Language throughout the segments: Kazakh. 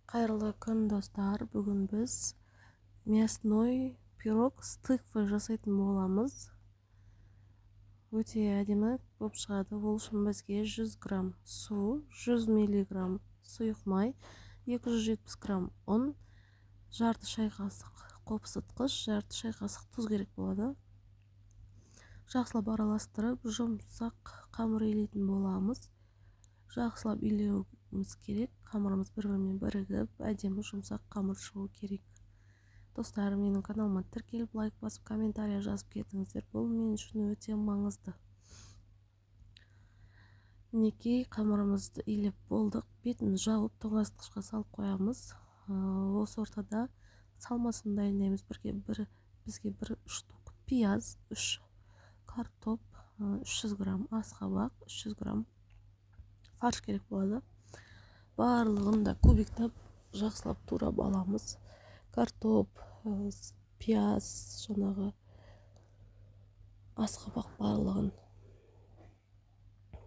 Қайырлы күн, достар! Бүгін біз мясной пирог с тыквой жасайтын боламыз. Өте әдемі болып шығады. Ол үшін бізге 100 грамм су, 100 миллиграмм сұйық май, 270 грамм ұн, жарты шай қасық қопсытқыш, жарты шай қасық тұз керек болады. Жақсылап араластырып, жұмсақ қамыр илейтін боламыз. Жақсылап илеуіміз керек. Қамырымыз бір-бірімен бірігіп, әдемі жұмсақ қамыр шығу керек. Достар, менің каналыма тіркеліп, лайк басып, комментария жазып кетіңіздер. Бұл мен үшін өте маңызды. Мінекей, қамырымызды илеп болдық. Бетін жауып, тоңазытқышқа салып қоямыз. Осы ортада салмасын дайындаймыз. Бізге бір штук пияз, 3 картоп, 300 грамм асқабақ, 300 грамм фарш керек болады. Барлығын да кубиктап жақсылап турап аламыз. Картоп, пияз, жаңағы асқабақ барлығын.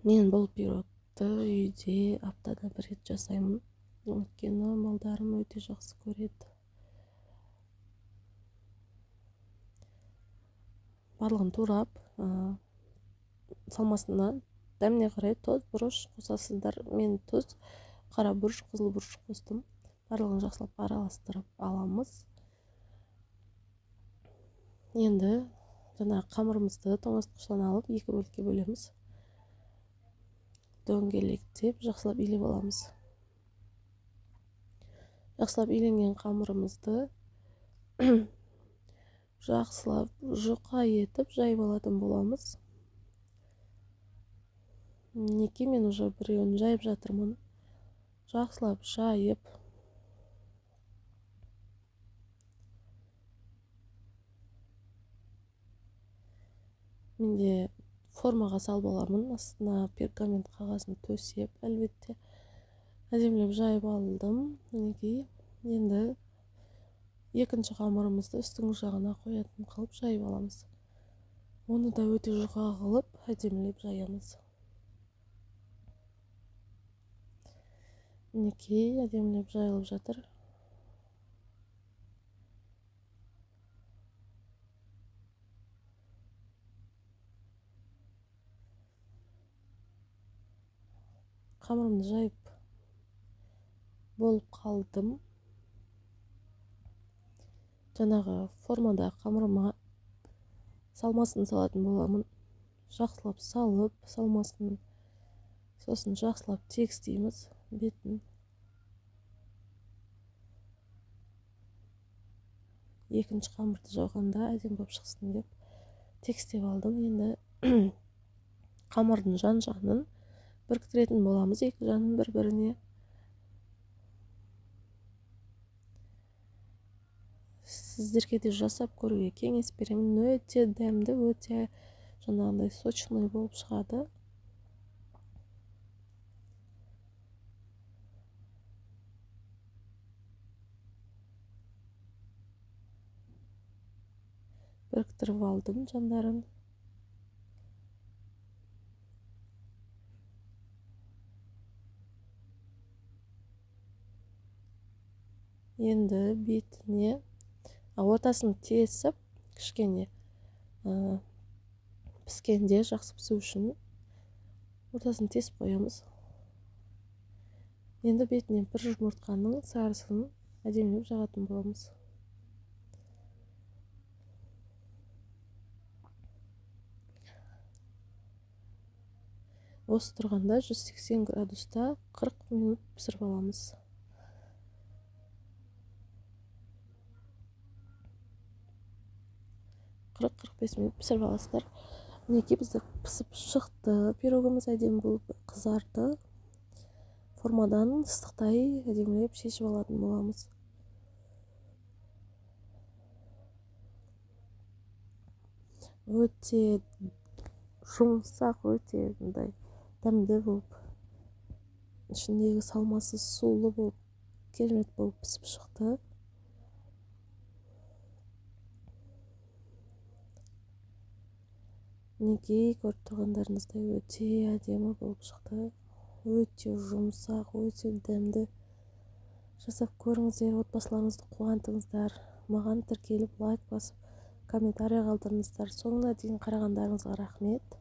Мен бұл пирогты үйде аптада бір рет жасаймын. Өйткені балдарым өте жақсы көреді. Барлығын турап, салмасына дәміне қарай тұз, бұрыш қосасыздар. Мен тұз, қара бұрыш, қызыл бұрыш қостым. Барлығын жақсылап араластырып аламыз. Енді жаңағы қамырымызды тоңазытқыштан алып, екі бөлікке бөлеміз. Дөңгелектеп жақсылап илеп аламыз. Жақсылап иленген қамырымызды жақсылап жұқа етіп жайып алатын боламыз. Мінекей, мен уже біреуін жайып жатырмын. Жақсылап жайып, менде формаға салып аламын. Астына пергамент қағазын төсеп, әлбетте әдемілеп жайып алдым. Мінекей, енді екінші қамырымызды үстіңгі жағына қоятын қылып жайып аламыз. Оны да өте жұқа қылып әдемілеп жаямыз. Мінекей, әдемілеп жайылып жатыр. Қамырымды жайып болып қалдым. Жаңағы формада қамырыма салмасын салатын боламын. Жақсылап салып, салмасын, сосын жақсылап тегістейміз бетін. Екінші қамырды жауғанда әдемі болып шықсын деп тегістеп алдым. Енді қамырдың жан-жағын біріктіретін боламыз, екі жағын бір-біріне. Сіздерге де жасап көруге кеңес беремін. Өте дәмді, өте жаңағындай сочный болып шығады. Біріктіріп алдым жандарын. Енді бетіне ортасын тесіп, кішкене піскенде жақсы пісу үшін ортасын тесіп қоямыз. Енді бетіне бір жұмыртқаның сарысын әдемілеп жағатын боламыз. Осы тұрғанда 180 градуста 40 минут пісіріп аламыз. 40-45 минут пісіріп аласыздар. Мінекей, бізде пісіп шықты. Пирогымыз әдемі болып қызарды. Формадан ыстықтай әдемілеп шешіп алатын боламыз. Өте жұмсақ, өте мындай дәмді болып, ішіндегі салмасы сулы болып, керемет болып пісіп шықты. Мінекей, көріп тұрғандарыңыздай өте әдемі болып шықты. Өте жұмсақ, өте дәмді. Жасап көріңіздер, отбасыларыңызды қуантыңыздар. Маған тіркеліп, лайк басып, комментарий қалдырыңыздар. Соңына дейін қарағандарыңызға рахмет.